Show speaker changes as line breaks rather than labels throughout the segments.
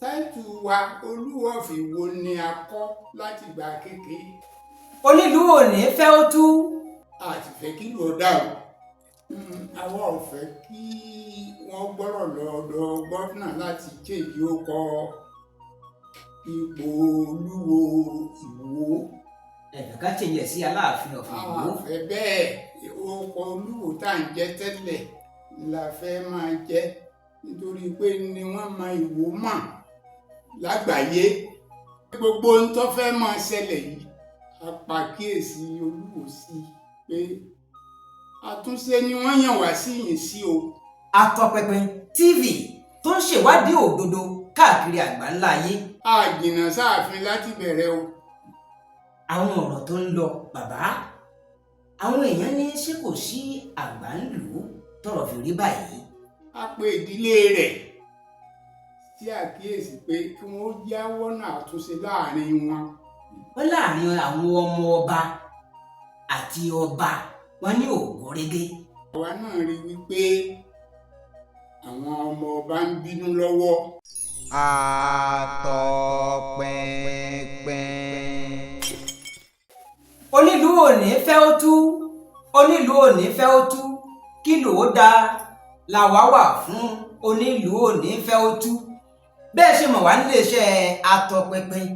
Táìtù wa Olúwo of Ìwó ni a kọ́ láti ìgbà kékeré.
Onílùú ò ní fẹ́ ó tú.
A sì fẹ́ kí ìlú ó dàrú. Àwa ò fẹ́ kí wọ́n gbọ́rọ̀ lọ́dọ̀ governor láti change orúkọ ipò Olúwo Ìwó.
Ẹ̀fẹ̀ ká change ẹ̀ sí Aláàfin of
Àwọn
Ìwó.
Àfẹ́ bẹ́ẹ̀. Orúkọ Olúwo tá à ń jẹ́ tẹ́lẹ̀ la fẹ́ máa jẹ́, nítorí pé ni wọ́n mọ Ìwó mọ̀ lágbàáyé. Gbogbo ohun tó fẹ́ máa ṣẹlẹ̀ yìí, a pàkíyèsí Olúwo sí pé àtúnṣe ni wọ́n yàn wá sí yìí sí o.
Atọpinpin TV tó ń ṣèwádìí òdodo káàkiri àgbáńlá ayé.
A jìnnà sáàfin láti bẹ̀rẹ̀ o.
Àwọn ọ̀rọ̀ tó ń lọ, bàbá, àwọn èèyàn ní ṣé kò sí àgbà ń lù ú tọ́rọ̀ fi rí báyìí?
A pe ìdílé rẹ̀ sí àkíyèsí pé kí wọ́n jáwọ́ náà àtúnṣe láàrin wọn.
Wọ́n láàrin àwọn ọmọ ọba àti ọba wọn ní ògùn régé.
Àwa náà rí wípé àwọn ọmọ ọba ń bínú lọ́wọ́.
Àtọpinpin.
Onílùú ò ní fẹ́ ó tú, onílùú ò ní fẹ́ ó tú, kí ló dáa làwa wà fún. Onílùú ò ní fẹ́ ó tú. Bẹ́ẹ̀ ṣe mọ̀ wá níléeṣẹ́ Atọpinpin,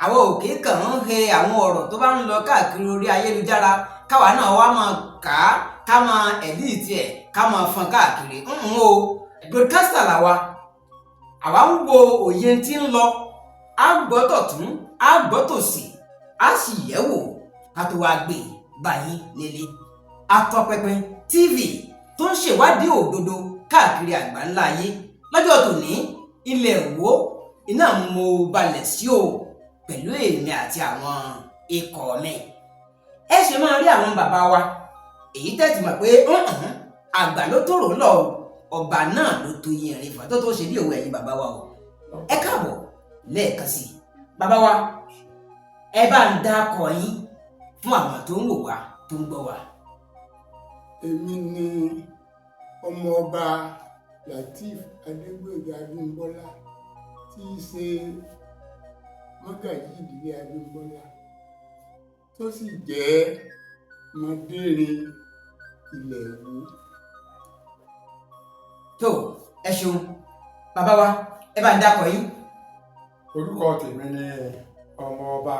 àwọn òkè kàn ń he àwọn ọ̀rọ̀ tó bá ń lọ káàkiri orí ayélujára, káwa náà wá máa kà á, ká máa edit ẹ̀, ká máa fọn káàkiri ń o. Broadcaster làwa, àwa ń wo òye tí ń lọ, á gbọ́ tọ̀tún, á gbọ́ tòsì, á sì yẹ̀ wò ká tó wá gbé báyìí nílé. Atọpinpin TV tó ń ṣèwádìí òdodo káàkiri àgbáńlá ayé. Lọ́jọ́ tòní, ilẹ̀ Ìwó iná mo balẹ̀ sí o pẹ̀lú èmi àti àwọn ikọ̀ mi. Ẹ ṣe máa rí àwọn bàbá wa, èyí tẹ́tì mọ̀ pé àgbà ló tòrò lọ o, ọba náà ló tó yin ẹ̀rín fún tó tó ṣe bí òwe. Ẹ̀yin bàbá wa o, ẹ káàbọ̀ lẹ́ẹ̀kan sí i. Bàbá wa, ẹ bá ń dákọ yín fún àwọn tó ń wò wá, tó ń gbọ́ wá.
Èmi ni Ọmọọba Lateef Adégbóyèga Abímbọ́lá, tí í ṣe mọ́gàjí ìdílé Abímbọ́lá, tó sì jẹ́ mọdérin ilẹ̀ Ìwó.
Tó, ẹ ṣeun bàbá wa, ẹ bá ń dákọ yín.
Orúkọ tèmi ni Ọmọọba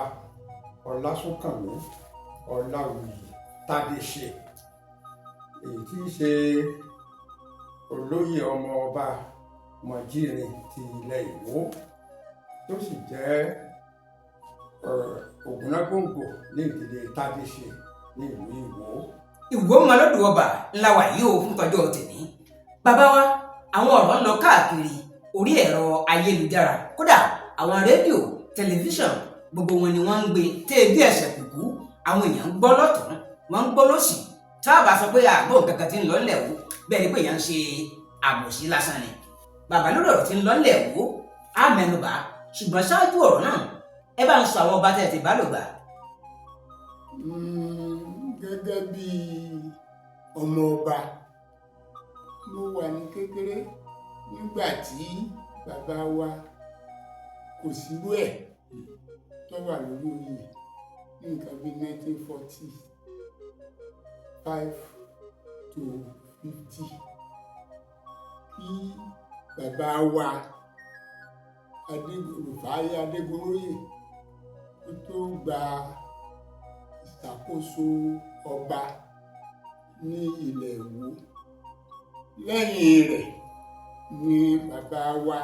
Ọlásùnkànmí Ọláwuyì Tádéṣe, èyí tí í ṣe olóyè Ọmọọba Mọ̀jírin ti ilẹ̀ Ìwó, tó sì jẹ́ Ògúnnágbòǹgbò ní ìdílé Tádéṣe ní ìlú Ìwó.
Ìwó mọlódù ọba ńlá wà yìí o fún tọjọ́ tèmi. Bàbá wa, àwọn ọ̀rọ̀ ń lọ káàkiri orí ẹ̀rọ ayélujára, kódà àwọn rédíò, tẹlifíṣàn, gbogbo wọn ni wọ́n ń gbé téèdé ẹ̀sẹ̀ kùkú. Àwọn èèyàn ń gbọ́ lọ́tún, wọ́n ń gbọ́ lọ́sì. Tá a bá sọ pé àgbọ̀n kankan ti ń lọ ńlẹ̀ wò, bẹ́ẹ̀ ni pé èèyàn ń ṣe àbòsí lásán ni. Bàbá, lórí ọ̀rọ̀ tí ń lọ ńlẹ̀ wò á mẹ́nubà, ṣùgbọ́n ṣáájú ọ̀rọ̀ náà, ẹ bá ń sọ àwọn ọba tẹ̀ ti bá lò gbà.
Gẹ́gẹ́ bí ọmọ ọba, mo wà ní kékeré nígbà tí bàbá wa kò sírú ẹ̀ tó wà lórí oyè ní nǹkan bí 1945 to 50, kí bàbá wa Rùfáì Adégoróyè ó tó gba ìṣàkóso ọba ní ilẹ̀ Ìwó. Lẹ́yìn rẹ̀ ni bàbá wa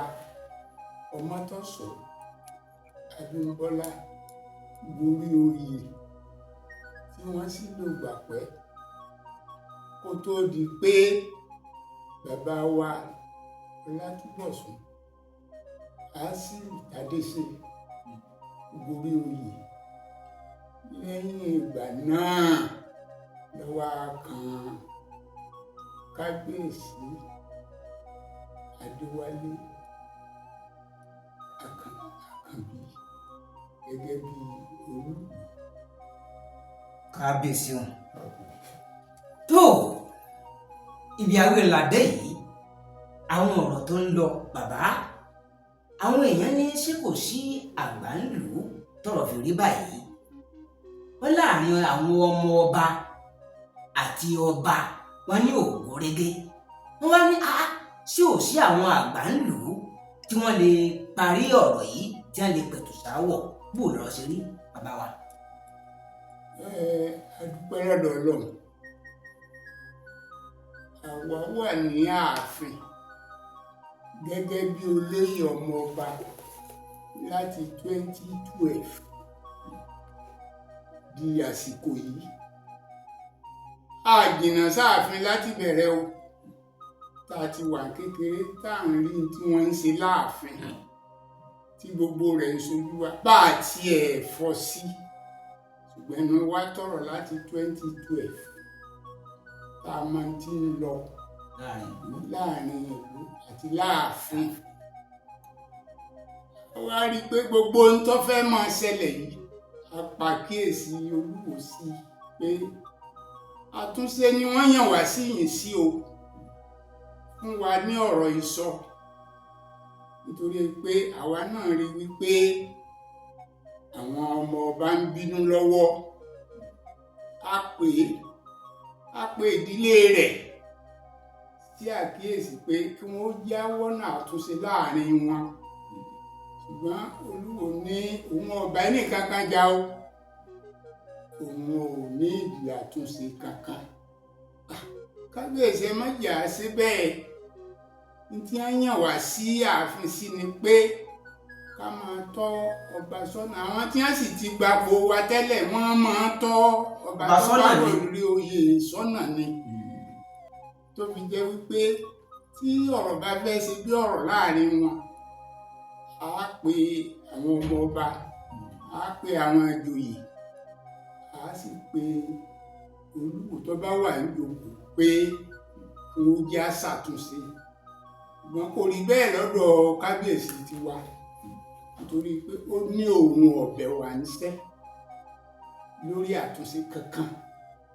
Ọmọ́tọ̀sọ́ Abímbọ́lá gorí oyè, tí wọ́n sì lò gbà pẹ́ kó tó di pé bàbá wa Ọlátúbọ̀sún Asiru Tádéṣe gorí oyè. Lẹ́yìn ìgbà náà ló wá kan Kábíyèsí Adéwálé Àkànbí gẹ́gẹ́ bí Olúwo.
Kábíyèsí o. Tó, ibi àwọn ìlàdé yìí, àwọn ọ̀rọ̀ tó ń lọ, bàbá, Àwọn èèyàn ní ṣé kò sí àgbà ń lù ú tọ́rọ̀ fi rí báyìí? Wọ́n láàrin àwọn ọmọ ọba àti ọba wọn ní òògùn régé. Wọ́n wá ní ṣé ò sí àwọn àgbà ń lù ú tí wọ́n lè parí ọ̀rọ̀ yìí, tí wọ́n lè pẹ̀tù sáwọ̀? Bó lọ́rọ̀ ṣe rí, bàbá wa?
Ẹ a dúpẹ́ lọ́dọ̀ Ọlọ́run. Àwa wà ní ààfin gẹ́gẹ́ bí olóyè ọmọ ọba láti 2012 di àsìkò yìí. A jìnnà sáàfin láti bẹ̀rẹ̀ o, tá a ti wà kékeré tá à ń rí tí wọ́n ń ṣe láàfin, tí gbogbo rẹ̀ ń ṣojú wa bá a tiẹ̀ fọ́ sí. Ṣùgbọ́n ẹnu wa tọrọ láti 2012 tá a máa ti ń lọ
láàrin ìlú.
Láàrin ìlú àti láàfin. A wá rí i pé gbogbo ohun tó fẹ́ máa ṣẹlẹ̀ yìí, a pàkíyèsí Olúwo sí pé àtúnṣe ni wọ́n yàn wá sí yìí sí o, fún wa ní ọ̀rọ̀ ìsọ, nítorí pé àwa náà rí wípé àwọn ọmọ ọba ń bínú lọ́wọ́. A pè ìdílé rẹ̀ sí àkíyèsí pé kí wọ́n jáwọ́ náà àtúnṣe láàrin wọn. Ṣùgbọ́n Olúwo ní òun ọba ẹnì kankan jà o, òun ò ní ìdí àtúnṣe kankan. Kábíyèsí, ẹ má jà á sí bẹ́ẹ̀. Ní tí wọ́n yàn wá sí ààfin sí ni pé ká máa tọ́ ọba sọ́nà. Àwọn tí wọ́n sì ti gbapò wa tẹ́lẹ̀, wọ́n máa tọ́ ọba
ọba
tó bá
sọ́nà
wà
ni.
Lórí oyè sọ́nà ni, tó fi jẹ́ wípé tí ọ̀rọ̀ bá fẹ́ ṣe bí ọ̀rọ̀ láàrin wọn, á pe àwọn ọmọ ọba, á pe àwọn ìjòyè, á sì pe Olúwo tó bá wà níjókòó pé kí wọ́n jẹ́ àṣàtúnṣe. Ṣùgbọ́n kò rí bẹ́ẹ̀ lọ́dọ̀ kábíyèsí tiwa, nítorí pé ó ní òun ọ̀bẹ wà níṣẹ́ lórí àtúnṣe kankan,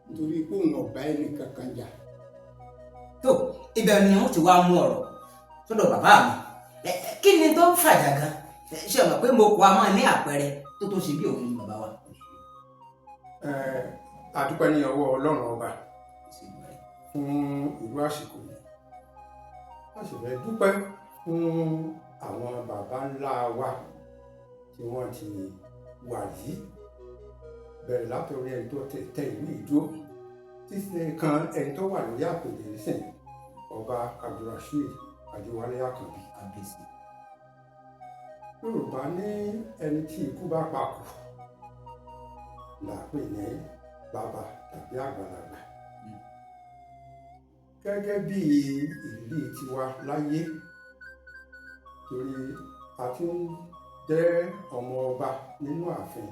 nítorí pé òun ọ̀bá ẹnì kankan jà.
Tó ibẹ̀ ni wọ́n ti wá mú ọ̀rọ̀ sọ́dọ̀ bàbá mi. Kí ni tó ń fàjà gan? Ṣe mọ̀ pé mo kọ́ a máa ní àpẹẹrẹ tó tó ṣe bí òun ni bàbá wa.
A dúpẹ́ ní ọwọ́ Ọlọ́run ọba fún irú àsìkò yìí. A sì fẹ́ dúpẹ́ fún àwọn baba ńlá wa tí wọ́n ti wà yìí, bẹ̀rẹ̀ látòrí ẹni tó tẹ ìlú ìdó títí kan ẹni tó wà lórí àpèrè nísìn, Ọba Abdulrasheed Adéwálé Àkànbí.
Kábíyèsí.
Yorùbá ní ẹni tí ikú bá pa kù là á pè ní bàbá tàbí àgbàlagbà. Gẹ́gẹ́ bí ìrírí tiwa láyé, torí a ti ń jẹ́ ọmọ ọba nínú ààfin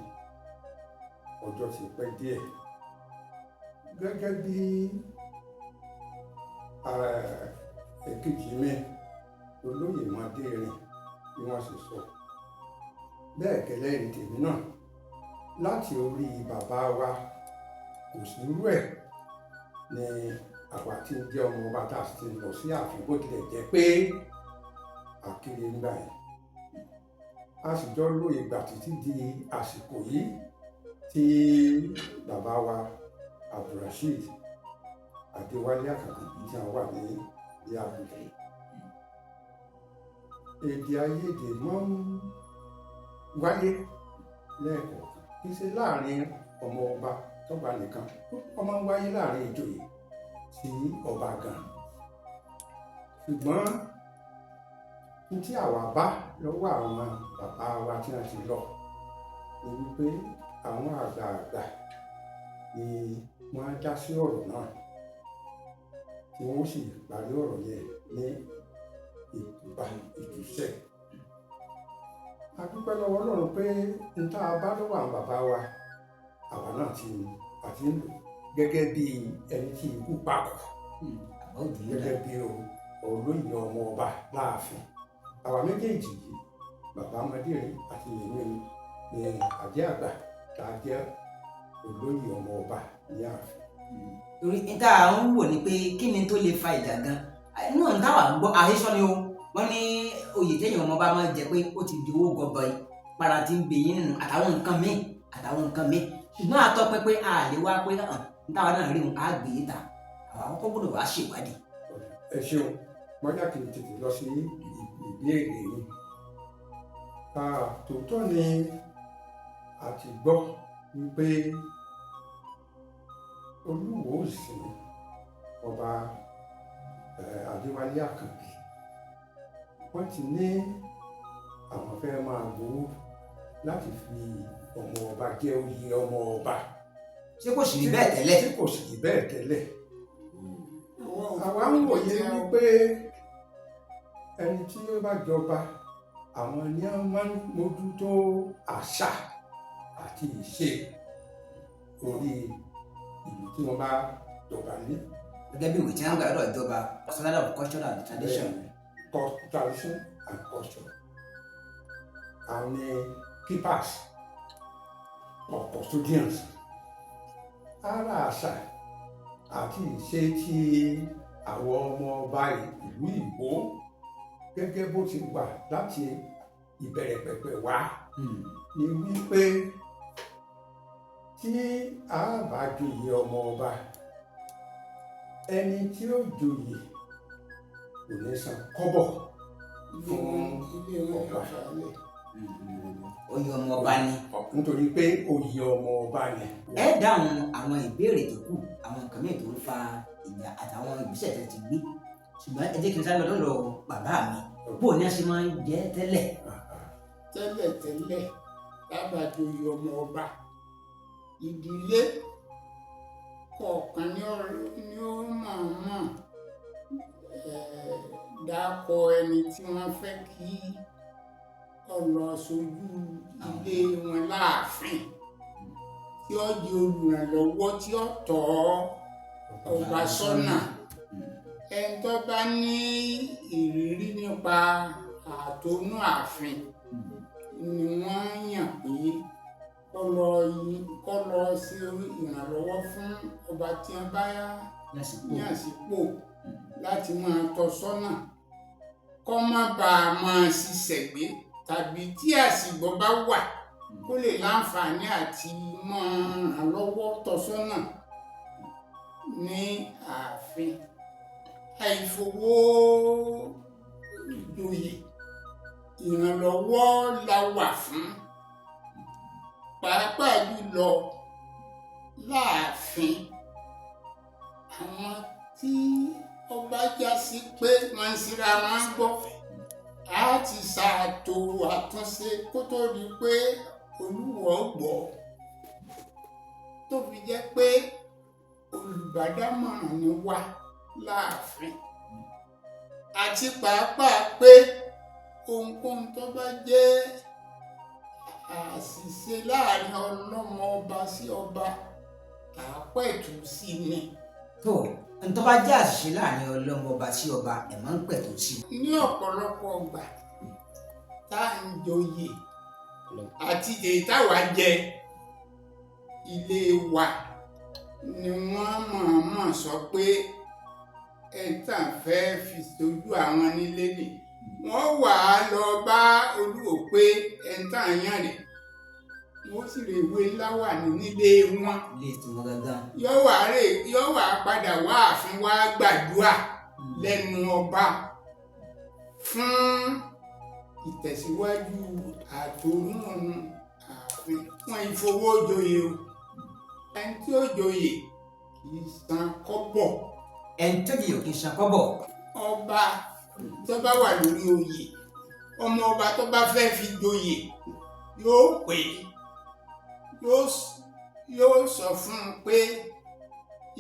ọjọ́ ti pẹ́ díẹ̀, gẹ́gẹ́ bí èkejì mi olóyè Mádérin bí wọ́n ṣe sọ, bẹ́ẹ̀ gẹ́lẹ́ ní tèmi náà. Láti orí bàbá wa kò sí irú ẹ̀ ni àwa tí ń jẹ́ ọmọ ọba tá a sì ti lọ sí ààfin, bó tilẹ̀ jẹ́ pé àkèrè ń gbà yẹn, a sì jọ lo ìgbà títí di àsìkò yìí tí bàbá wa Abdulrasheed Adéwálé Àkànbí tí wọ́n wà ní ìyá àbúrò. Èdè àìyedè máa ń wáyé lẹ́ẹ̀kọ̀ọ̀kan, kì í ṣe láàrin ọmọ ọba tọ́ba nìkan, ó máa ń wáyé láàrin ìjòyè sí ọba gan. Ṣùgbọ́n ní tí àwa bá lọ́wọ́ àwọn bàbá wa tí wọ́n ti lọ ni wípé àwọn àgbààgbà ni wọ́n á dá sí ọ̀rọ̀ náà, tí wọ́n sì parí ọ̀rọ̀ yẹn ní ìtùbà ìtùsẹ̀. A dúpẹ́ lọ́wọ́ Ọlọ́run pé n tá a bá lọ́wọ́ àwọn bàbá wa, àwa náà ti àti ń lò gẹ́gẹ́ bí ẹni tí ikú pa kù,
Àbá òdì yìí.
gẹ́gẹ́ bí olóyè ọmọ ọba láàfin. Àwa méjèèjì yìí, bàbá Mádérin àti èmi ni àjẹ́ àgbà tá a jẹ́ olóyè ọmọ ọba ní ààfin.
Torí ní tá a ń wò ni pé kí ni tó lè fa ìjà gan náà ń táwa ń gbọ́ àhesọ ni o. Wọ́n ní oyè téèyàn ọmọ bá máa jẹ pé ó ti di owó gọbọi para ti ń bẹ yín nínú àtàwọn nǹkan míì àtàwọn nǹkan míì, ṣùgbọ́n àtọpinpin a lè wá pé hàn nítawa náà rí wọn á gbé e ta. Àwọn àkọ́kọ́ gbọ́dọ̀ wá ṣèwádìí.
Ẹ ṣeun, mọ́jà kì í tètè lọ sí ìbéèrè yìí. Tòótọ́ ni a ti gbọ́ wípé Olúwo ìsìn ọba Adéwálé Àkànbí, wọ́n ti ní àwọn fẹ́ máa gbowó láti fi ọmọ ọba jẹ oyè ọmọ ọba.
Ṣé kò sì rí bẹ́ẹ̀ tẹ́lẹ̀?
Tí kò sì rí bẹ́ẹ̀ tẹ́lẹ̀. Àwa ń wòye wípé ẹni tí ó bá jọba, àwọn ni wọ́n máa ń mójútó àṣà àti ìṣe orí ìlú tí wọ́n bá jọba ní.
Gẹ́gẹ́ bí ìwé tí wọ́n gbà lọ́dọ̀ ìjọba, Standard of Culture and Tradition.
Tradition and culture. Àwọn ni keepers or custodians ara àṣà àti ìṣe tí àwọn ọmọ ọba ìlú Ìwó gẹ́gẹ́ bó ti wà láti ìbẹ̀rẹ̀ pẹ̀pẹ̀ wá ni wípé tí a bá joyè ọmọ ọba, ẹni tí ó joyè kò ní san kọ́bọ̀ fún
ilé wọn
ọba.
Yóò fà.
Oyè ọmọ ọba ni.
Nítorí pé oyè ọmọ ọba ni.
Ẹ dáhùn àwọn ìbéèrè tó kù, àwọn nǹkan mìíràn tó ń fa ìjà àtàwọn ìgbésẹ̀ tó ti gbé, ṣùgbọ́n ẹ jẹ́ kí n sáré lọ lọ́dọ̀ bàbá mi. Bó ní a ṣe máa ń jẹ́ tẹ́lẹ̀?
Tẹ́lẹ̀tẹ́lẹ̀, lábàjọyè ọmọ ọba, ìdílé kọ̀ọ̀kan ní ó mọ̀ọ́mọ̀ dákọ ẹni tí wọ́n fẹ́ kí ó lọ ṣojú ilé wọn láàfin, tí ó di olùrànlọ́wọ́ tí ó tọ́ ọba sọ́nà. Ẹni tó bá ní ìrírí nípa ààtò inú ààfin ni wọ́n yàn pé kó lọ ṣe ìrànlọ́wọ́ fún ọba tí wọ́n bá
lásìkò
yàn sípò láti máa tọ́ sọ́nà, kó má bàa máa ṣiṣẹ́ gbé, tàbí tí àsìgbọ́ bá wà, kó lè láǹfààní àti máa ràn lọ́wọ́ tọ́ sọ́nà ní ààfin. Àìfowó joyè, ìrànlọ́wọ́ la wà fún, pàápàá jùlọ láàfin. Àwọn tí ọba já sí pé wọ́n ń síra wọn gbọ́, á ti ṣàtò àtúnṣe kó tó di pé Olúwo gbọ́, tó fi jẹ́ pé olùbádámọ̀ràn ni wá láàfin, àti pàápàá pé ohunkóhun tó bá jẹ́ àṣìṣe láàrin ọlọ́mọ ọba sí ọba, àpẹ̀tù sí ni.
Tó ntọ́ bá jẹ́ àṣìṣe láàrin ọlọ́mọ ọba sí ọba, ẹ̀ máa ń pẹ̀tù sí i.
Ní ọ̀pọ̀lọpọ̀ ọgbà tá à ń joyè àti èyí táwa jẹ, ilé wa ni wọ́n mọ̀ọ́mọ̀ sọ pé ẹ̀ńtà fẹ́ fi sojú àwọn nílé nì. Wọ́n wà á lọ bá Olúwo pé ẹ̀ńtà yàn rè, wọ́n sì rè wé ńlá wà ní nílé wọn.
Ilé tiwọn gangan.
Yóò wá padà wá ààfin wá gbàdúrà lẹ́nu ọba fún ìtẹ̀síwájú àtòrún ààfin. Wọn ìfowó joyè o. Ẹni tí ó joyè kì í san kọ́bọ̀.
Ẹni tó di òkè san kọ́bọ̀.
Ọba tó bá wà lórí oyè, ọmọ ọba tó bá fẹ́ fi joyè yóò pè é, yóò sọ fún un pé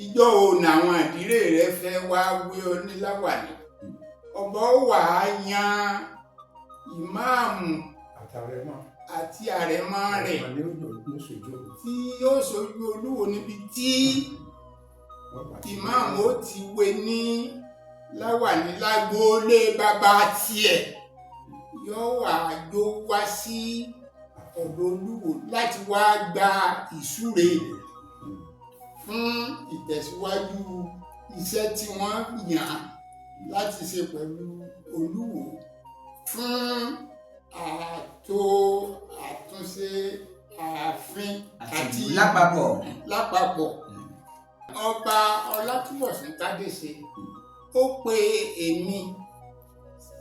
ìjọ wo làwọn ìdílé rẹ fẹ́ wá wé ọ níláwàní. Ọba ó wà á yan ìmáàmù
àtàrẹmọ
àti àrẹ̀mọ rẹ̀
àrẹ̀mọ ni ó lò ní sojú
tí yóò ṣojú Olúwo níbi tí
wọn bá ti
ìmáàmù ó ti wé ní láwàní lágbóolé bàbá tiẹ̀, yóò wá jó wá sí ọ̀dọ̀ Olúwo láti wá gba ìsúre fún ìtẹ̀síwájú iṣẹ́ tí wọ́n yàn láti ṣe pẹ̀lú Olúwo fún ààtò àtúnṣe ààfin
àti ìlú lápapọ̀.
Lápapọ̀. Ọba Ọlátúnbọ̀sún Tádéṣe ó pe èmi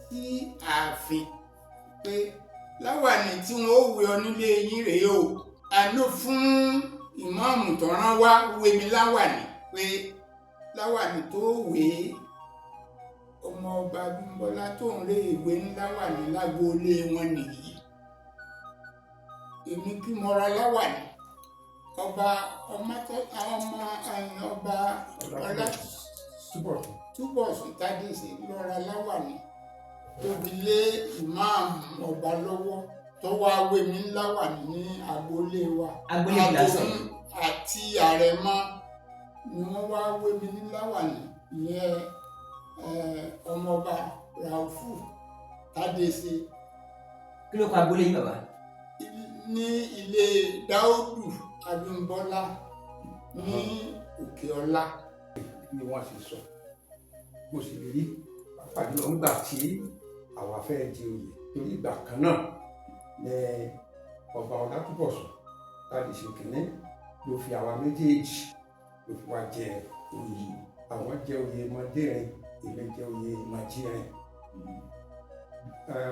sí ààfin pé láwàní tí wọn ó wé ọ nílé yín rèé o. Àánú fún ìmáàmù tó rán wá wé mi láwàní pé láwàní tó wé ọmọ ọba Abímbọ́lá tó ń ré ìwé ńláwàní lágboolé wọn nìyí. Èmi kí mo ra láwàní ọba ọmọ ọba
Túbọ̀sún.
Túbọ̀sún Tádéṣe lọ́ra láwàní tóbi lé ìmáàmù ọba lọ́wọ́ tó wá wé mi láwàní ní agboolé wa.
Agboolé ìlàsẹ̀.
Àtòun àti àrẹ̀mọ ni wọ́n wá wé mi ní láwàní ìyẹn ọmọọba Ràúfù Tádéṣe.
Kí ló kọ agboolé yín, bàbá?
Ní ilé Dáódù Abímbọ́lá ní Òkè Ọlá.
Bí wọ́n ṣe sọ bó ṣe rí, pàápàá jùlọ ńgbà tí àwa fẹ́ di oyè, torí ìgbà kan náà ní ọba Ọlátúbọ̀sún Tádéṣe kìíní ló fi àwa méjèèjì ló fi wá jẹ oyè. Àwọn jẹ oyè Mọdérin, èmi jẹ oyè Màjírin.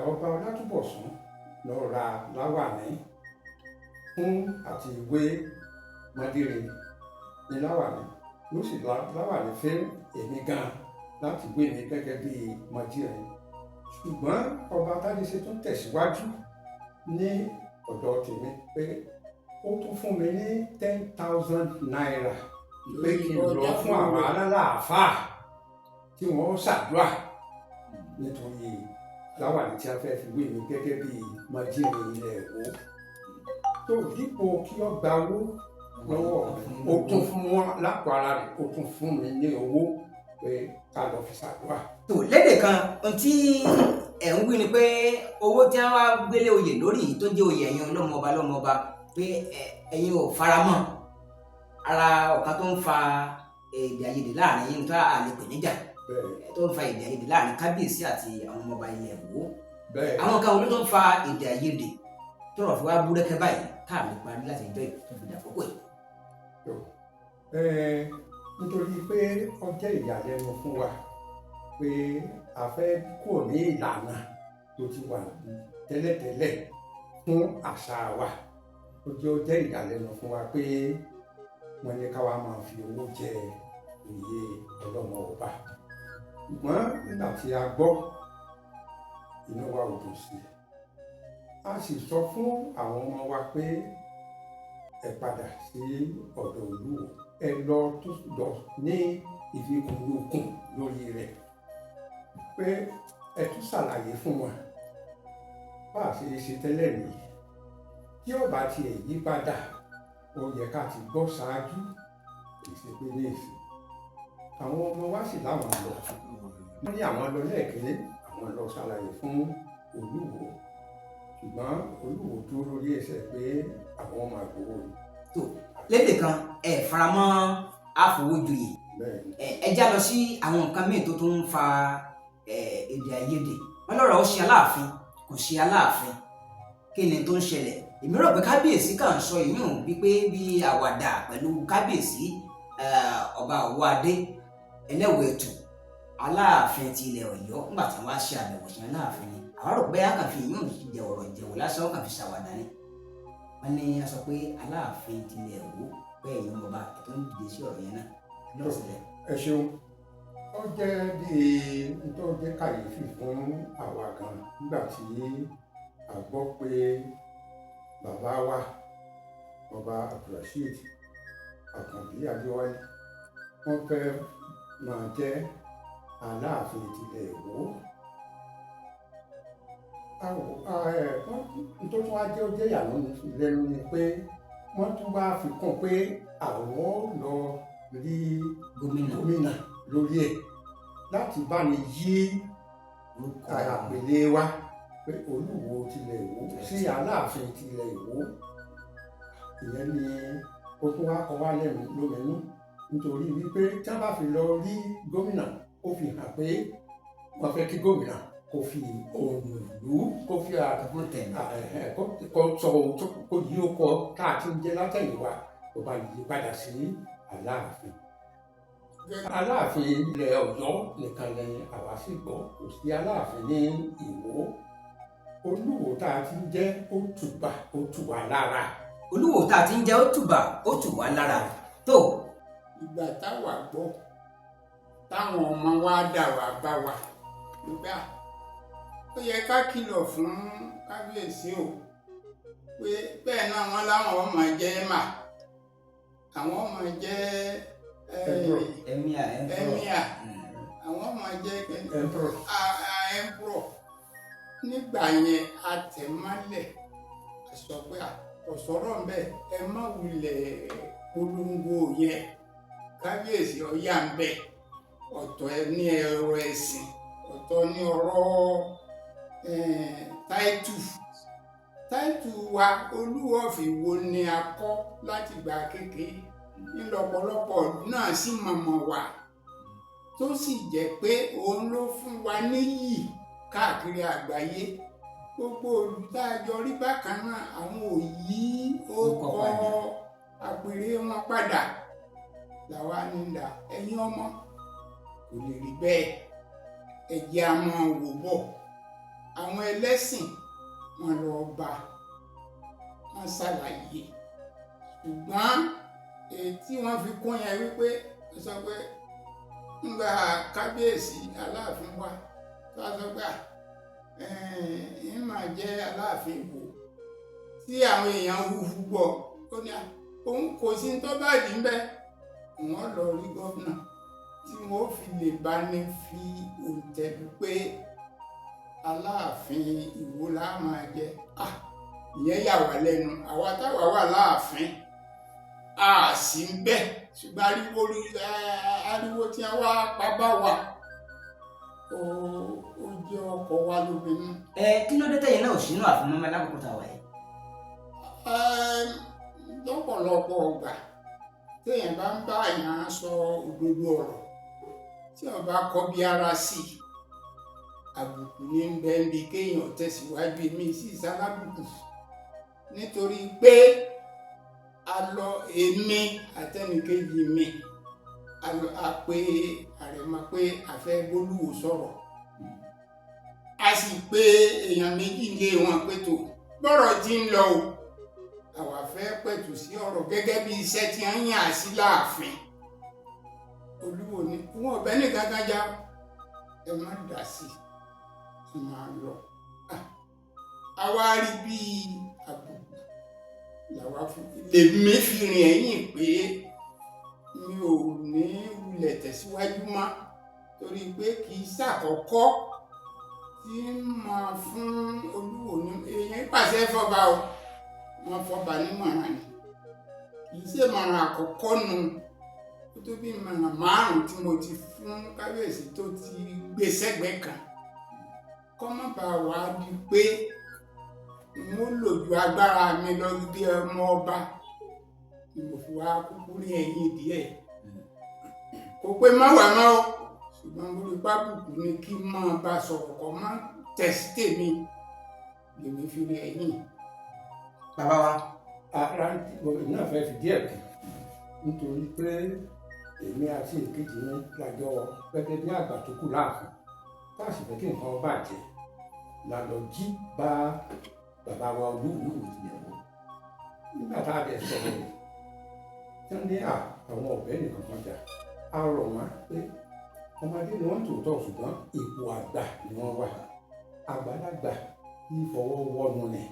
Ọba Ọlátúbọ̀sún lọ ra láwàní fún àti ìwé Mọdérin ní láwàní, ló sì láwàní fún èmi gan láti wé mi gẹ́gẹ́ bí Mọdérin. Ṣùgbọ́n ọba Tádéṣe tún tẹ̀síwájú ní ọ̀dọ̀ tèmi pé ó tún fún mi ní ₦10,000 pé kí n lọ fún àwọn alálàáfáà tí wọ́n ṣàdúrà nítorí láwàní tí a fẹ́ fi wé mi gẹ́gẹ́ bí Mọdérin ilẹ̀ Èkó. Tó dípò kí ó gba owó lọ́wọ́ mi, ó tún fún wọn lápò ara rẹ̀, ó tún fún mi ní owó pé ká lọ fi ṣàdúrà.
Tó lédè kan, ohun tí ẹ̀ ń wí ni pé owó tí wọ́n wá gbélé oyè lórí yìí tó jẹ́ oyè ẹ̀yin ọlọ́mọba lọ́mọba pé ẹ̀yin ò faramọ́. Ara ọ̀kan tó ń fa èdè àìyedè láàrin yín tó a lè pè níjà tó ń fa èdè àìyedè láàrin kábíyèsí àti àwọn ọmọọba ilẹ̀ Ìwó. Àwọn kan wo ló ń fa èdè àìyedè tọ́rọ̀ fi wá búrẹ́kẹ́ báyìí káàmì parí láti ìjọ yìí tó fi dàkókò yìí?
Nítorí pé ó jẹ́ ìyàlẹ́nu fún wa pé a fẹ́ kúrò ní ìlànà tó ti wà tẹ́lẹ̀tẹ́lẹ̀ fún àṣà wa. Ó jẹ́ ìyàlẹ́nu fún wa pé wọ́n ní káwa máa fi owó jẹ oyè ọlọ́mọ ọba. Ṣùgbọ́n nígbà tí a gbọ́, inú wa ò dùn sí i. A sì sọ fún àwọn ọmọ wa pé ẹ padà sí ọ̀dọ̀ Olúwo, ẹ lọ tó lọ ní ìfikùnlukùn lórí rẹ̀, pé ẹ tún ṣàlàyé fún wa bá a ṣe ṣe tẹ́lẹ̀ nìyí. Tí ó bá tiẹ̀ yí padà, ó yẹ ká ti gbọ́ ṣáájú, kì í ṣe pé ní ìsìn. Àwọn ọmọ wa sì láwọn lọ, wọ́n ní àwọn lọ lẹ́ẹ̀kínní, àwọn lọ ṣàlàyé fún Olúwo, ṣùgbọ́n Olúwo dúró lórí ẹsẹ̀ pé àwọn máa gbowó ni.
Tó lédè kan, ẹ faramọ́ àfọwọ́jòyè.
Bẹ́ẹ̀ ni.
Ẹ já lọ sí àwọn nǹkan míì tó tún ń fa èdè àìyedè. Wọn lọ́rọ̀ ó ṣe Aláàfin kò ṣe Aláàfin, kí ni tó ń ṣẹlẹ̀? Èmi rò pé kábíyèsí kàn sọ ìyún bíi pé bí àwàdà pẹ̀lú kábíyèsí ọba Ọwọ́adé Ẹlẹ́wẹ̀ẹ́tù Aláàfin ti ilẹ̀ Ọ̀yọ́ nígbà tí wọ́n á ṣe àbẹ̀wò sí Aláàfin ni. Àwa rò pé a kàn fi ìyún jẹ ọ̀rọ̀ ìjẹ̀wò lásán, kàn fi ṣàwàdà ni. Wọ́n ní a sọ pé Aláàfin ti ilẹ̀ Ìwó pé ẹ̀yin ọmọọba tó ń dìde sí ọ̀rọ̀ yẹn náà lọ́sílẹ̀.
Ẹ ṣeun. Ó jẹ́ bíi tó jẹ́ kàyéfì fún àwa gan nígbà tí a gbọ́ pé bàbá wa ọba Abdulrasheed Àkànbí Adéwálé wọ́n fẹ́ máa jẹ́ Aláàfin tilẹ̀ Ìwó. Tó tún wá jẹ́ ó jẹ́ ìyàlẹ́nu lẹ́nu ni pé wọ́n tún wá fi kún pé àwọn lọ rí
gómìnà
gómìnà lórí ẹ̀ láti bá ní yí
orúkọ
àpèlé wa pé Olúwo tilẹ̀ Ìwó sí Aláàfin tilẹ̀ Ìwó. Ìyẹn ni ó tún wá kọ wá lẹ́nu lóminú, nítorí wípé tí wọ́n bá fi lọ rí gómìnà, ó fi hàn pé wọ́n fẹ́ kí gómìnà Kó fi ohun ìlú kó fi
kó tẹ̀lé.
Kó sọ ohun tó kó yí ó kọ tá a ti ń jẹ́ látẹ̀yìnwá, kó bá yí padà sí Aláàfin. Aláàfin ilẹ̀ Ọ̀yọ́ nìkan ni àwa sì gbọ́, kò sí Aláàfin ní Ìwó. Olúwo tá a ti ń jẹ́, ó tùbà, ó tù wá lára.
Olúwo tá a ti ń jẹ́, ó tùbà, ó tù wá lára tó.
Ìgbà táwa gbọ́ táwọn ọmọ wa dà wá bá wa nígbà, ó yẹ ká kìlọ̀ fún kábíyèsí o pé bẹ́ẹ̀ náà wọ́n láwọn ọmọ jẹ́ mà, àwọn ọmọ jẹ́
Emperor.
Emir, emperor.
Emir, àwọn ọmọ jẹ́
Emperor.
Emperor. Nígbà yẹn a tẹ̀ mọ́lẹ̀, a sọ pé ọ̀sọ́rọ̀ ń bẹ, ẹ má wulẹ̀ polongo yẹn, kábíyèsí ọ̀yà ń bẹ. Ọ̀tọ̀ ẹ ní ọ̀rọ̀ ẹ̀sìn, ọ̀tọ̀ ní ọ̀rọ̀ táìtù wa. Olúwo of Ìwó ni a kọ́ láti gbà kékeré ńlọ́pọ̀lọpọ̀ náà sì mọ̀mọ̀ wá, tó sì jẹ́ pé òun ló fún wa níyì káàkiri àgbáyé. Gbogbo olùdájọ rí bákan náà, àwọn ò yí
Orúkọ
orúkọ
padà.
Àpèrè wọn padà làwa ní dà. Ẹ̀yin ọmọ, kò lè rí bẹ́ẹ̀, ẹ jẹ́ a máa wò bọ̀. Àwọn ẹlẹ́sìn wọn lọ bá wọn ṣàlàyé, ṣùgbọ́n èyí tí wọ́n fi kún yẹn wípé wọ́n sọ pé ńgbà kábíyèsí Aláàfin wa tó a sọ pé ń máa jẹ́ Aláàfin Ìwó tí àwọn èèyàn huhu gbọ́, ó ní òun kò sí ní tó bá dì ń bẹ́, wọ́n lọ rí gómìnà tí wọ́n fi lè bá ní fi òǹtẹ̀lú pé Aláàfin Ìwó la máa jẹ. Ìyẹn yà wá lẹ́nu, àwa táwa wà láàfin a sì ń bẹ̀, ṣùgbọ́n ariwo tí wọ́n wá pa bá wa, ó jẹ́ ọkọ̀ wa lóbinú.
Ẹ kí ló dé tẹ̀yin náà ò sínú ààfin mọ́mọ́ lákòókò tá a wà yìí?
Lọ́pọ̀lọpọ̀ ọgbà téèyàn bá ń bá èèyàn sọ òdodo ọ̀rọ̀, tí ó bá kọbi ara sí i, àbùkù ní ń bẹ níbi kéèyàn tẹ̀síwájú. Èmi sì sálábùkù nítorí pé a lọ, èmi àtẹnìkejì mi, a lọ, a pé àrẹ̀mọ pé a fẹ́ bólúwo sọ̀rọ̀, a sì pé èèyàn méjì lé wọn pé tó bọ́rọ̀ tí ń lọ o, àwa fẹ́ pẹ̀tù sí ọ̀rọ̀ gẹ́gẹ́ bí iṣẹ́ tí wọ́n yàn á sí láàfin. Olúwo ni wọn ò bẹ́ nìkan kan já, ẹ má dà sí i, ẹ máa lọ. Àwa rí bí àbùkù làwa fi lèmi fi rìn ẹ̀yìn pé mi ò ní wulẹ̀ tẹ̀síwájú mọ́, torí pé kì í ṣàkọ́kọ́ tí ń máa fún Olúwo ní èèyàn pàṣẹ fọba o, wọn fọba nímọ̀ràn ni, kì í ṣe mọ̀ràn àkọ́kọ́ nu. Ó tó bí mọ̀ràn márùn-ún tí mo ti fún kábíyèsí tó ti gbé sẹ́gbẹ̀ẹ́ kan, kọ́ má bàa wá di pé mo lò ju agbára mi lọ bí ọmọ ọba ni mo fi wá kúkú ní ẹ̀yìn díẹ̀. Kò pé má wà má o, ṣùgbọ́n mo rí pábùkù ni kí n máa bá sọ̀rọ̀ kọ́ má tẹ̀sí tèmi lèmi fi rí ẹ̀yìn.
Bàbá wa.
Ara náà fẹ́ fi díẹ̀ kù nítorí pé èmi àti èkejì mi lájọ gẹ́gẹ́ bí àgbà tó kù láàfin, tá a sì fẹ́ kí nǹkan bàjẹ́, la lọ jí bá bàbá wa Olúwo tilẹ̀ wọ̀. Nígbà tá a bẹ̀ sọ̀rọ̀ tí wọ́n ní àwọn ọ̀bẹ nìkan kan jà, a rọ̀ wọ́n pé ọmọdé ni wọ́n tòótọ́, ṣùgbọ́n ipò àgbà ni wọ́n wà, àgbàlagbà kì í fọwọ́ wọ́nu ni.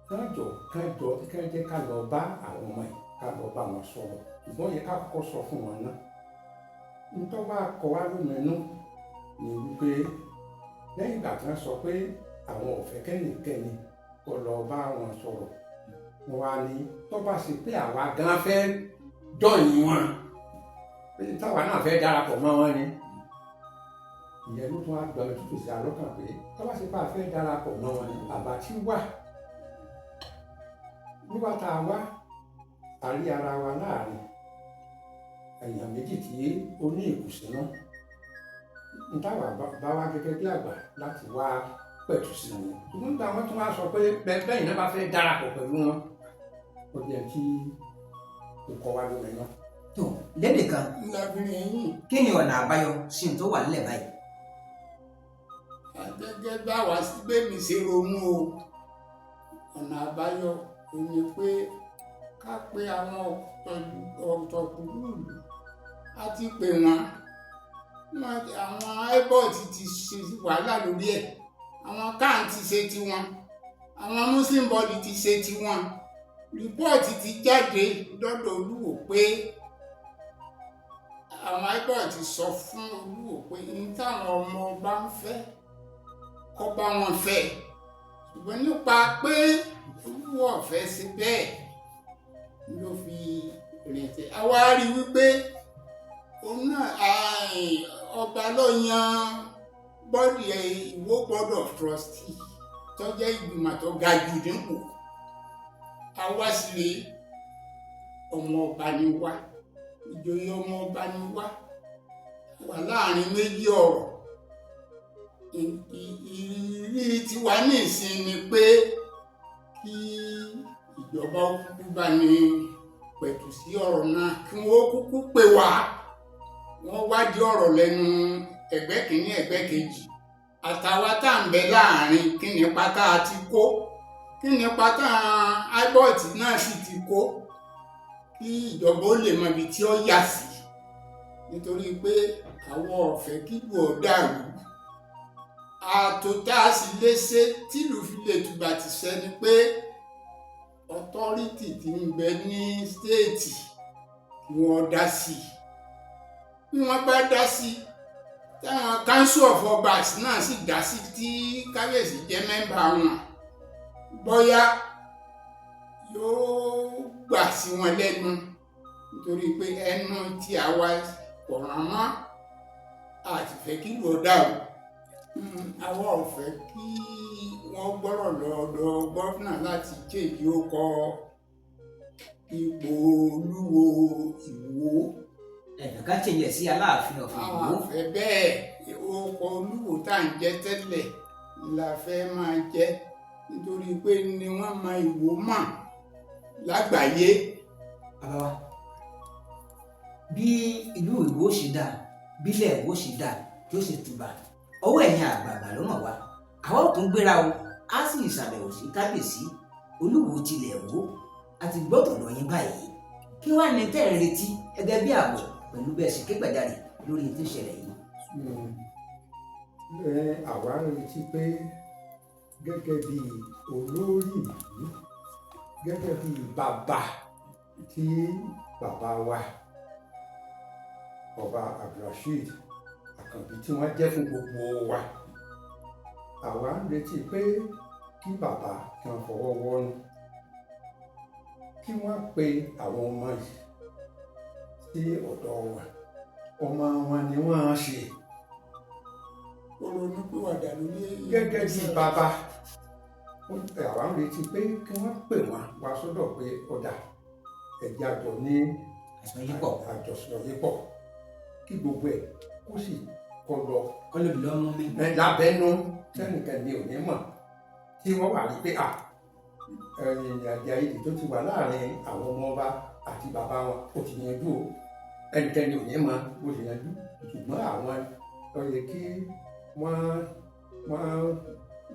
Kájọ kájọ kájẹ ká lọ bá àwọn ọmọ yìí, ká lọ bá wọn sọ̀rọ̀, ṣùgbọ́n yẹ ká kọ́kọ́ sọ fún wọn náà. Ntọ́ bá kọ wá lóminú ni wípé lẹ́yìn ìgbà tí wọ́n sọ pé àwọn ò fẹ́ kẹ́nìkẹ́ni kó lọ bá wọn sọ̀rọ̀, wọn wá ní tó bá ṣe pé àwa gan fẹ́ jọ̀yìn wọn, pé táwa náà fẹ́ darapọ̀ mọ́ wọn ni. Ìyẹn ló tún wá gba tútù sí alọ́kàn pé tó bá ṣe pé a fẹ́ darapọ̀ mọ́ wọn ni, àbá tí wà wíwá tá a wá, a rí ara wa láàrin èèyàn méjì tí ó ní ìkùnsínú. N táwa bá wá gẹ́gẹ́ bí àgbà láti wá pẹ̀tù sí wọn, ṣùgbọ́n nígbà wọn tún wá sọ pé bẹ́ẹ̀ iná bá fẹ́ darapọ̀ pẹ̀lú wọn, ó jẹ́ kí kò kọ́ wa lómi náà.
Tó lédè kan,
Ńlábìrin ẹ̀yìn.
Kí ni ọ̀nà àbáyọ sí ohun tó wà nílẹ̀ báyìí?
Gẹ́gẹ́ báwa gbẹ̀mí ṣe ronú o, ọ̀nà àbáyọ ò ní pé ká pe àwọn ọ̀tọ̀kùlú ìlú. A ti pè wọ́n. Àwọn IBOT ti ṣe wàhálà lórí ẹ̀, àwọn CAN ti ṣe tiwọn, àwọn Muslim Body ti ṣe tiwọn. Report ti jáde lọ́dọ̀ Olúwo pé àwọn IBOT sọ fún Olúwo pé ní táwọn ọmọ ọba ń fẹ́ kọ́ bá wọn fẹ́, ṣùgbọ́n nípa pé Olúwo ọ̀fẹ́ ṣe bẹ́ẹ̀ ló fi rìn tẹ́. Àwa rí wípé òun náà, ọba ló yan body Ìwó Board of Trustee tó jẹ́ ìgbìmọ̀ tó ga jù nípò. Àwa sì rèé, ọmọ ọba ni wá, ìjòyè ọmọ ọba ni wá, wà láàrin méjì. Ọ̀rọ̀ ìrírí tiwa ní ìsìn ni pé kí ìjọba ó kúkú bá ní pẹ̀tù sí ọ̀rọ̀ náà, kí wọ́n kúkú pè wá, wọ́n wádìí ọ̀rọ̀ lẹ́nu ẹgbẹ́ kìíní, ẹgbẹ́ kejì, àtàwa tá à ń bẹ láàrin. Kí ni pátá ti kó, kí ni pátá IBOT náà sì ti kó, kí ìjọba ó lè mọ ibi tí ó yà sí, nítorí pé àwọn ọ̀fẹ́ kílù ọ̀ dàrú. Ààtò tá a sì lè ṣe tìlú fi lè tùbà ti ṣẹ ni pé authority tí ń bẹ ní state kí wọ́n dá sí i. Bí wọ́n bá dá sí i, táwọn Council of Obas náà sì dá sí, tí kábíyèsí jẹ́ member wọn, bóyá yóò gbà sí wọn lẹ́nu, nítorí pé ẹnu tí àwa kò rán mọ́ àti fẹ́ kí ìlú ó dàrú. Àwa ò fẹ́ kí wọ́n gbọ́rọ̀ lọ́dọ̀ governor láti change orúkọ ipò Olúwo Ìwó.
Ẹ̀fẹ̀ ká change ẹ̀ sí Aláàfin of
Àwọn
Ìwó.
Àfẹ́ bẹ́ẹ̀. Orúkọ Olúwo tá à ń jẹ́ tẹ́lẹ̀ la fẹ́ máa jẹ́, nítorí pé ni wọ́n mọ Ìwó mọ̀ lágbàáyé.
Bàbá wa, bí ìlú Ìwó ṣe dáa, bílẹ̀ Ìwó ṣe dáa tí ó ṣe tùbà, ọwọ́ ẹ̀yin àgbààgbà ló mọ̀ wá. Àwa ò tún gbéra o, á sì ṣàbẹ̀wò sí kábíyèsí Olúwo tilẹ̀ Ìwó. Àti gbọ́dọ̀ lọ yín báyìí. Kí wàá ní tẹ́ ẹ̀ ń retí gẹ́gẹ́ bí àbọ̀ pẹ̀lú bẹ́ẹ̀ ṣe ké gbàjarè lórí tí ń ṣẹlẹ̀ yìí?
Àwa ń retí pé gẹ́gẹ́ bí olórí ìlú, gẹ́gẹ́ bí bàbá tí bàbá wa Ọba Abdulrasheed Àkànbí tí wọ́n jẹ́ fún gbogbo wa, àwa ń retí pé kí bàbá kí wọ́n fọwọ́ wọ́nú, kí wọ́n pe àwọn ọmọ yìí sí ọ̀dọ̀ wọn. Ọmọ wọn ni wọ́n á ṣe.
Ó ronúpìwàdà lórí
Gẹ́gẹ́ bí bàbá, àwa ń retí pé kí wọ́n pè wọ́n wá sọ́dọ̀ pé ọ̀dà ẹ̀jẹ̀ àjọ ní
àsọyípọ̀.
Àjọṣepọ̀, kí gbogbo ẹ̀ kó sì kọ lọ
kọ́lóbì lọ́mú mi.
Ẹ lábẹ́nú sẹ́nìkan ni ò ní mọ̀ tí wọ́n wà rí pé à ẹ̀yìn àjẹ́ àìyedè tó ti wà láàrin àwọn ọmọ ọba àti bàbá wọn ó ti yanjú o. Ẹnikẹ́ni ò ní mọ̀ bó ṣe yanjú, ṣùgbọ́n àwọn ó yẹ kí wọ́n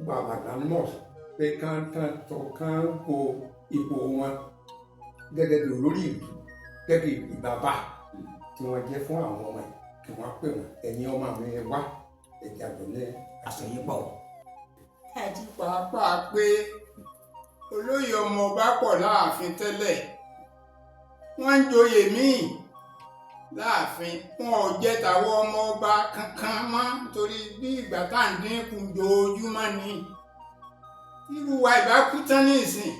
wà magnanimous pé kán kán tó kán wo ipò wọn gẹ́gẹ́ bí olórí ìlú, gẹ́gẹ́ bí bàbá tí wọ́n jẹ́ fún àwọn ọmọ yìí, kí wọ́n pè wọ́n, "Ẹ̀yin ọmọ mi, ẹ wá, ẹ̀jẹ̀ àjọ ní
àsọyípọ̀.
Àti pàápàá pé olóyè ọmọ ọba pọ̀ láàfin tẹ́lẹ̀, wọ́n ń joyè míì láàfin, wọn ò jẹ́ tàwọn ọmọ ọba kankan mọ́, torí bí ìgbà tá à ń dínkù jojúmọ́ ni. Irú wa ìbá kú tán ní ìsìn,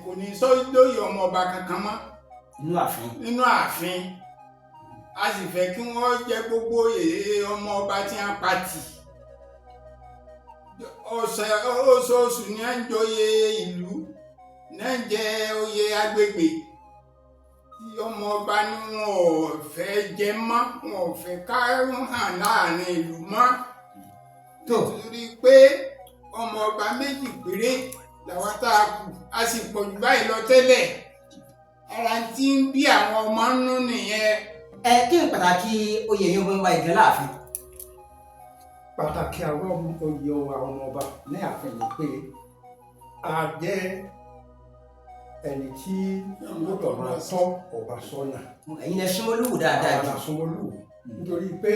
kò ní sọ lóyè ọmọ ọba kankan mọ́
Inú ààfin.
Nínú ààfin. A sì fẹ́ kí wọ́n jẹ́ gbogbo oyè ọmọ ọba tí wọ́n pa tì. Ọ̀sẹ̀ oṣooṣù ní à ń joyè ìlú, ní à ń jẹ oyè agbègbè. Tí ọmọ ọba ni wọn ò fẹ́ jẹ mọ́, wọn ò fẹ́ ká hàn láàrin ìlú mọ́.
Tó.
Nítorí pé ọmọ ọba méjì péré làwọn tá a kù, a sì pọ̀ jù báyìí lọ tẹ́lẹ̀. Ara tí ń bí àwọn ọmọ nínú nìyẹn.
Ẹ kí n pàtàkì oyè yín ọmọ ọba ìgàn láàfin.
Pàtàkì àwọn oyè àwọn ọmọ ọba ní ààfin ni pé a jẹ́ ẹni tí gbọ́dọ̀ máa tọ́ ọba sọ́nà.
Ẹ̀yin lẹ súnmọ́ Olúwo dáadáa
Àwọn
jù.
asomolú, nítorí pé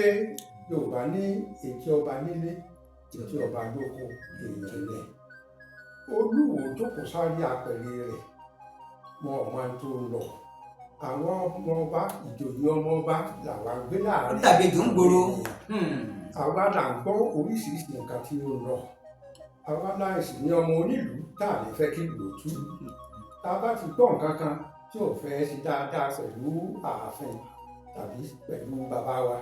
Yorùbá ní etí ọba nílé, etí ọba lóko, èèyàn lẹ. Olúwo jókòó sáré apẹ̀rẹ̀ rẹ̀, wọn ò máa tó ń lọ. Àwọn ọmọ ọba, ìjòyè ọmọ ọba làwa ń gbé
Ó
láàrin.
dàbí ejò ń gbòòrò.
Àwa là ń gbọ́ oríṣiríṣi nǹkan tí ó ń lọ. Àwa láìsí ní ọmọ onílùú tá a lè fẹ́ kí ìlú ó tú. Tá a bá ti gbọ́ nǹkan kan tí ò fẹ́ ṣe dáadáa pẹ̀lú ààfin tàbí pẹ̀lú bàbá wa,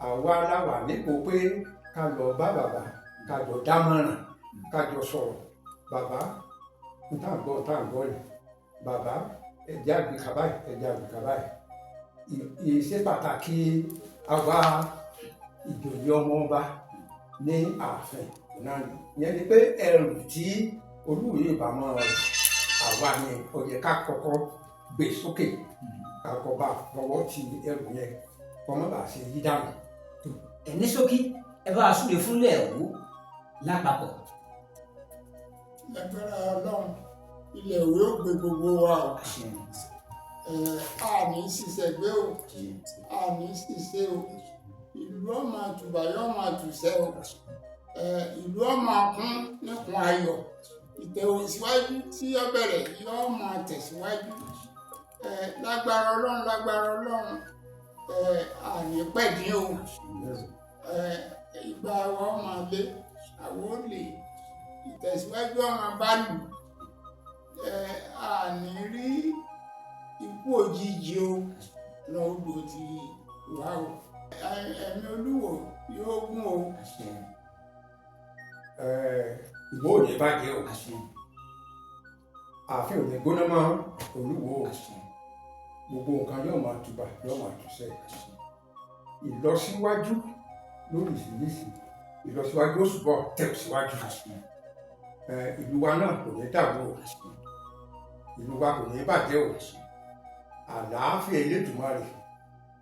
àwa la wà nípò pé ká lọ bá bàbá, ká jọ dámọ̀ràn, ká jọ sọ̀rọ̀. Bàbá, n tá à ń gbọ́, n tá à ń gbọ́ rẹ̀, bàbá, ẹ̀jẹ̀ àgbìkà báyìí, ẹ̀jẹ̀ àgbìkà báyìí. Ìṣe pàtàkì àwa ìjòyè ọmọ ọba ní ààfin náà ìyẹn ni pé ẹrù tí Olúwo yóò bá máa rù, àwa ni ó yẹ ká kọ́kọ́ gbé sókè, ká kọ́ bá fọwọ́ ti ẹrù yẹn kọ́ má bàa ṣe yí dànù.
Ẹ ní ṣókí, ẹ bá a súre fúnlẹ̀ Ìwó lápapọ̀.
Lágbára Ọlọ́run, ilẹ̀ Ìwó ó gbé gbogbo wa o. A ní ṣiṣẹ́ gbé o, a ní ṣiṣẹ́ o. Ìlú ọmọ àtùbà yóò máa tùṣẹ́ o. Ìlú ọmọ kún níkun ayọ̀. Ìtẹ̀síwájú tí ó bẹ̀rẹ̀ yóò máa tẹ̀síwájú. Lágbára Ọlọ́run, lágbára Ọlọ́run, a ní pẹ̀dín o. Ìgbà wa máa lé àwọn olè, ìtẹ̀síwájú ọmọ bá lù. A ní rí ikú òjijì o. Lọ́wọ́ ti wá o. Ẹ̀mí Olúwo yóò gún o.
Ìwó ò ní bàjẹ́ o, ààfin ò ní gbóná mọ́ Olúwo o. Gbogbo nǹkan yóò máa tùbà, yóò máa tùṣẹ́. Ìlọsíwájú lóríṣiríṣi, ìlọsíwájú ó ṣùgbọ́n tẹ̀síwájú. Ìlú wa náà kò ní dàrú o, ìlú wa kò ní bàjẹ́ o. Àlàáfíà Elédùmarè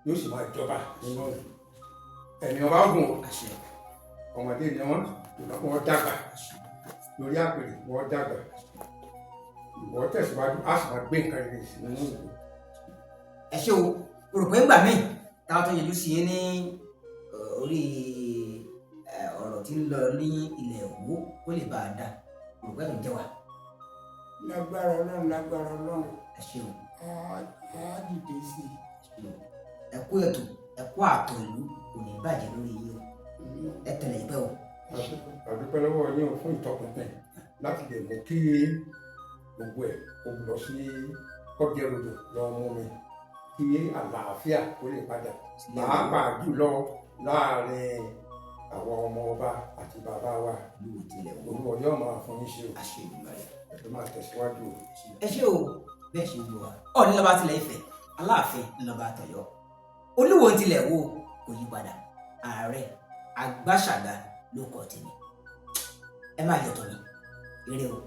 yóò sì máa jọba nínú ìlú. Ẹ̀mí ọba gùn o. Ọmọdé ni wọ́n, wọ́n dàgbà lórí àpèrè, wọ́n dàgbà, ìwọ tẹ̀síwájú, á sì máa gbé nǹkan rere sí nínú ìlú.
Ẹ ṣé o. Mo rò pé ńgbà míì táwọn tó yẹjú sí yín ní orí ọ̀rọ̀ tí ń lọ ní ilẹ̀ Ìwó kó lè bá a dá, mo rò pé ẹ̀mí jẹ́ wa.
Lágbára Ọlọ́run, lágbára Ọlọ́run.
Ẹ ṣé o.
Á dìde sí i.
Ẹ ṣé o. Ẹ kú ètò, ẹ kú àtọ̀, ìlú kò ní bàjẹ́ lórí yín o. Ẹ tẹ̀lé ìpẹ́ o.
A dúpẹ́ lọ́wọ́ yín o fún ìtọpinpin láti lè mú kí gbogbo ẹ̀ kó lọ sí kọ́bíẹ́rọdò lọ mú mi kí àlàáfíà kó lè padà, pàápàá jùlọ láàrin àwọn ọmọ ọba àti bàbá wa.
Olúwo tilẹ̀ Ìwó.
Olúwa yóò máa fún yín ṣe o.
Àṣẹ Èdùmàrè.
Ẹ tó máa tẹ̀síwájú o.
Ẹ ṣé o. Bẹ́ẹ̀ ṣe wù wá. Ọọ̀ni lọ́ba tilẹ̀ Ifẹ̀, Aláàfin ńlọba tọ̀yọ́, Olúwo tilẹ̀ Ìwó kò yí padà. Ààrẹ Àgbàṣàgà ló kọ tèmi. Ẹ máa yọ̀tọ̀ mi. Ire o.